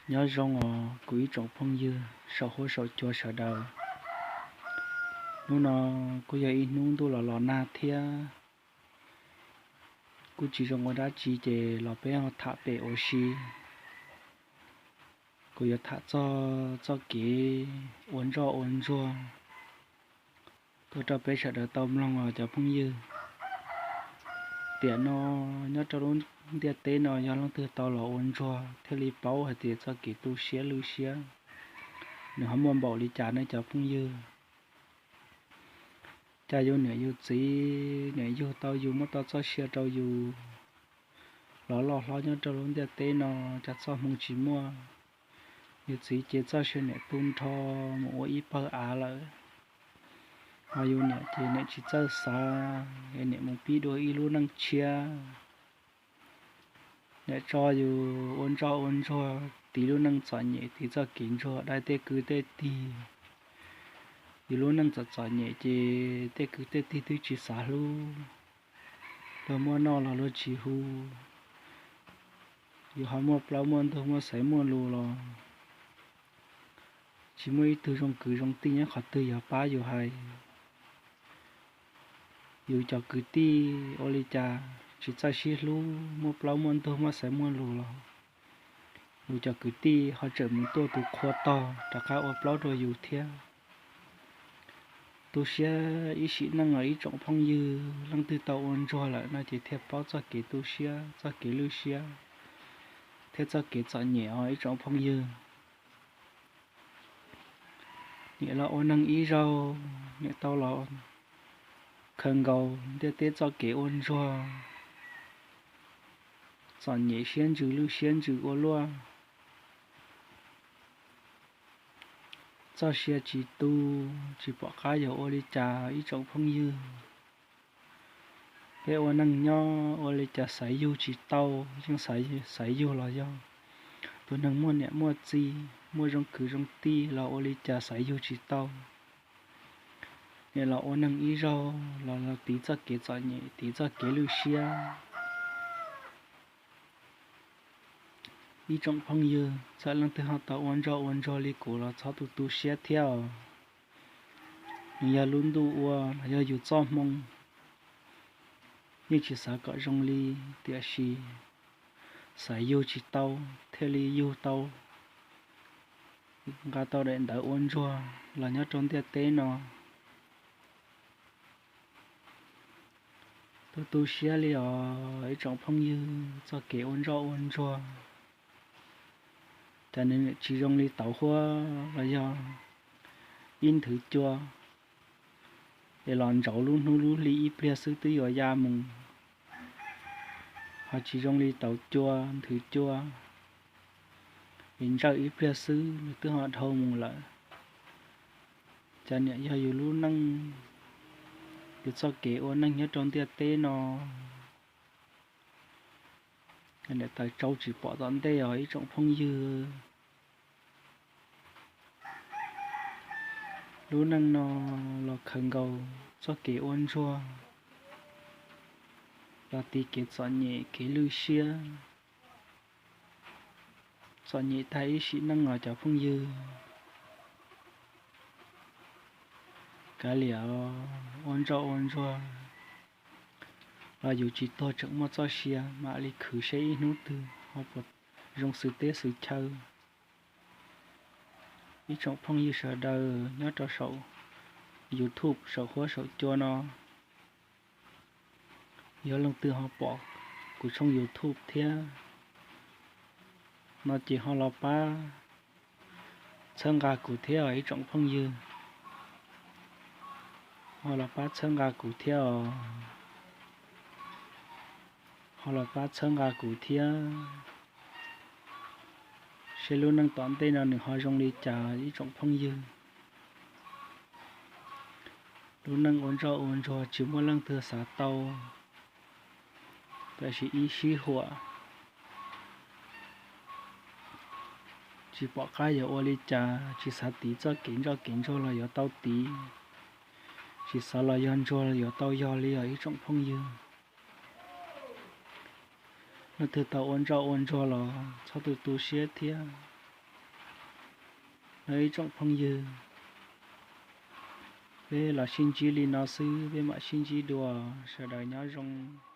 Nyob zoo os kuv ib tsoom phooj ywg saum huab saum cua sawv daws. Hnub no kuj yog ib hnub ntuj los los nag thiab, kuj tsis zoo ua dab tsi ces los peb ho tham pem ua si. Kuv yuav tham txog txoj kev ua ntsoj ua ntsuag tuaj rau peb sawv daws tau mloog os cov phooj ywg. Tiam no nyob rau lub ntiaj teb no yog leej twg tau los ua ntsuag thiaj li paub hais tias txoj kev tu siab lwj siab nws ho muaj npaum li cas ne cov phooj ywg. Cas yus niam yus txiv niam yug tau yus, muab tau txoj sia rau yus los loj hlob nyob rau lub ntiaj teb no, cas txoj hmoo tsis muaj. Yus txiv ces txoj sia niam tu nrho mus ua ib pawg av lawm, ho yus niam ces niam tsis txawj xav, niam mus pib dua ib lub neej tshiab. Niam tso yus ua ntsoj ua ntsuag, tiv lub neej txom nyem, tiv txoj kev ntsuag dai tej kwv tej tij. Yus lub neej txom txom nyem ces tej kwv tej tij twb tsis xav hlub, luag muaj noj los luag tsis hu. Yus ho muaj plaub muaj ntug muaj xaiv muaj lus los tsis muaj ib tug zoo kwv zoo tij nyob qhov twg yuav pab yus hais. Yus cov kwv tij ua li cas tsis txawj sib hlub, muaj plaub muaj ntug muaj xaiv muaj lus los yus cov kwv tij ho tseem mus tuaj tus qhua tog rov qab ua plaub rau yus thiab. Tu siab ib sim neej los ib tsoom phooj ywg, leej twg tau ua ntsuag lawm no ces thiaj paub txoj kev tu siab, txoj kev lwj siab thiab txoj kev txom nyem os ib tsoom phooj ywg. Niam los ua neeg ib zaug, niam tau los khaws nkaus ntiaj teb txoj kev ua ntsuag, txom nyem siab ntsws lwj siab ntsws ua luaj. Txoj sia tsis tu, tsis pom qab yuav ua li cas ib tsoom phooj ywg. Peb ua neeg nyob ua li cas xaiv yug tsis tau, yeej xaiv yug los yog tus neeg muaj niam muaj txiv, muaj zoo kwv zoo tij los ua li cas xaiv yug tsis tau. Niam los ua neeg ib zaug los los tiv txoj kev txom nyem, tiv txoj kev lwj siab. Ib tsoom phooj ywg, txawm leej twg ho tau ua ntsoj ua ntsuag li kuv los txhob tu tu siab thiab os. Nws yog lub ntuj ua los yog yus txoj hmoo, yeej tsis xav kom zoo li, tiam sis xaiv yug tsis tau thiaj li yug tau, nqa tau daim ntawv ua ntsuag los nyob rau ntiaj teb no. Tu tu siab li os ib tsoom phooj ywg, txoj kev ua ntsoj ua ntsuag. Cas nws tsis zoo li tauv huab los yog ib nthwv cua, es los ntsauv lub hnub lub hli ib pliag xwb twb yuav ya mus. Ho tsis zoo li tauv cua nthwv cua, es ntsawj ib pliag xwb nws twb ho dhau mus lawm. Cas niam yog yus lub neej, yus txoj kev ua neej nyob rau ntiaj teb no, niam taws tsau tsis pom tom ntej os ib tsoom phooj ywg. Lub neej no los khaws nkaus txoj kev ua ntsuag, los tiv kev txom nyem kev lwj siab. Txom nyem tag ib sim neej os cov phooj ywg. Kav liam, ua ntsoj ua ntsuag los yus tsis tuag tseem muaj txoj sia, mam li khwv seb ib hnub twg ho puas zoo xwm teb xwm chaw. Ib tsoom phooj ywg sawv daws nyob rau saum YouTube saum huab saum cua no, yog leej twg ho pom kuv tshooj YouTube thiab no ces ho los pab txhawb nqa kuv thiab os ib tsoom phooj ywg. Ho los pab txhawb nqa kuv thiab os. Ho los pab txhawb nqa kuv thiab, seb lub neej tom ntej no nws ho zoo li cas ib tsoom phooj ywg. Lub neej ua ntsoj ua ntsuag tsis muaj leej twg xav tau, tiam sis ib sij huam tsis pom qab yuav ua li cas, tsis xav tiv txoj kev ntsoj kev ntsuag los yuav tau tiv, tsis xav los yog ntsuag los yuav tau yog li os ib tsoom phooj ywg. Leej twg tau ua ntsoj ua ntsuag los txhob tu tu siab thiab. Nawb ib tsoom phooj ywg, peb los sib ntsib li no xwb, peb mam sib ntsib dua. Sawv daws nyob zoo.